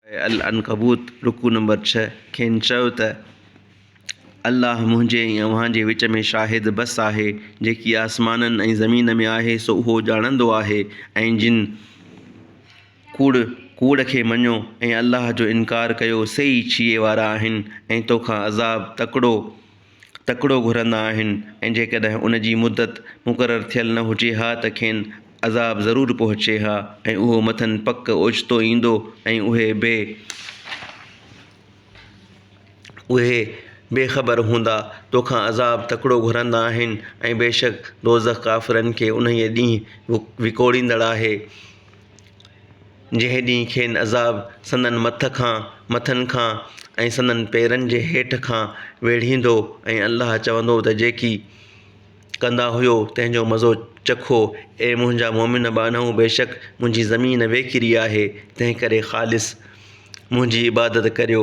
العنڪبوت، رڪوع نمبر ڇهه، کين چؤ ته، الله منهنجي ۽ اوهان جي وچ ۾ شاهد بس آهي، جيڪي آسمانن ۽ زمين ۾ آهي سو اهو ڄاڻندو آهي ۽ جن ڪوڙ، ڪوڙ کي مڃيو ۽ الله جو انڪار ڪيو سي ئي ڇيهي وارا آهن ۽ توکان عذاب تڪڙو تڪڙو گهرندا آهن ۽ جيڪڏهن ان جي مدت مقرر ٿيل نه هجي ها ته کين عذاب ضرور پهچي ها ۽ اهو مٿن پڪ اوچتو ايندو ۽ اهي بي اهي بي خبر هوندا. توکان عذاب تڪڙو گهرندا آهن ۽ بيشڪ دوزخ ڪافرن کي انهيء ڏينهن وڪوڙيندڙ آهي. جنهن ڏينهن کين عذاب سندن مٿ کان، مٿن کان ۽ سندن پيرن جي هيٺ کان ويڙهيندو ۽ الله چوندو ته جيڪي ڪندا هيو تنهن جو مزو چکو، اي منهنجا مؤمن ٻانهؤ بيشڪ منهنجي زمين ويڪري آهي تنهنڪري خالص منهنجي عبادت ڪريو.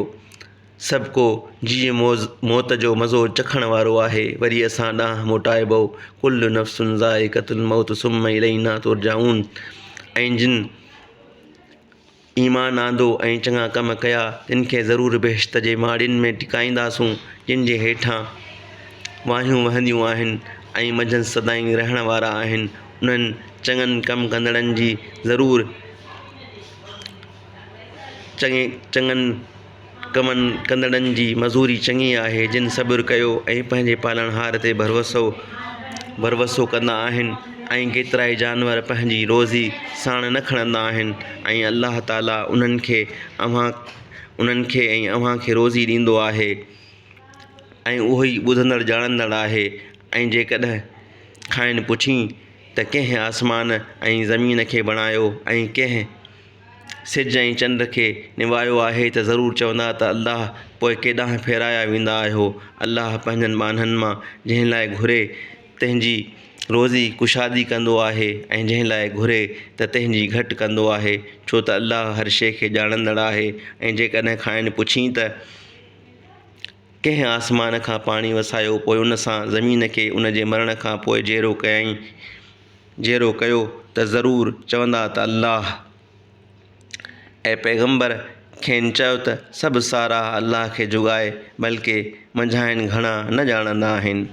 سڀ ڪو جيء موت جو مزو چکڻ وارو آهي، وري اسان ڏانهن موٽائبو، ڪل نفس ذائقة الموت ثم الينا ترجعون ۽ جن ايمان آندو ۽ چڱا ڪم ڪيا، تن کي ضرور بهشت جي ماڙين ۾ ٽڪائينداسون، جن جي هيٺان واهيون وهنديون آهن ۽ منجهن سدائين رهڻ وارا آهن، انهن چڱن ڪم ڪندڙن جي ضرور چڱي چڱن ڪمن ڪندڙن جي مزوري چڱي آهي، جن صبر ڪيو ۽ پنهنجي پالڻهار تي ڀروسو ڀروسو ڪندا آهن ۽ ڪيترائي جانور پنهنجي روزي ساڻ نه کڻندا آهن ۽ الله تعالي انهن کي اوهان انهن کي ۽ اوهان کي روزي ڏيندو آهي ۽ اهو ئي ٻڌندڙ ڄاڻندڙ آهي ۽ جيڪڏهن کانئن پڇين ته ڪنهن آسمان ۽ زمين کي بڻايو ۽ ڪنهن سج ۽ چنڊ کي نوايو آهي ته ضرور چوندا ته الله پوء ڪيڏانهن ڦيرايا ويندا آهيو؟ الله پنهنجن ٻانهن مان جنهن لاء گهري تنهن جي روزي ڪشادي ڪندو آهي ۽ جنهن لاء گهري ته تنهن جي گهٽ ڪندو آهي ڇو ته الله هر شيء کي ڄاڻندڙ آهي ۽ جيڪڏهن کانئن پڇين ته ڪنهن آسمان کان پاڻي وسايو پوء ان سان زمين کي ان جي مرڻ کان پوء جيئرو ڪيائين جيئرو ڪيو ته ضرور چوندا ته الله. اي پيغمبر! کين چئو ته سڀ ساراهه الله کي جڳائي بلڪه منجهانئن گهڻا نه ڄاڻندا آهن.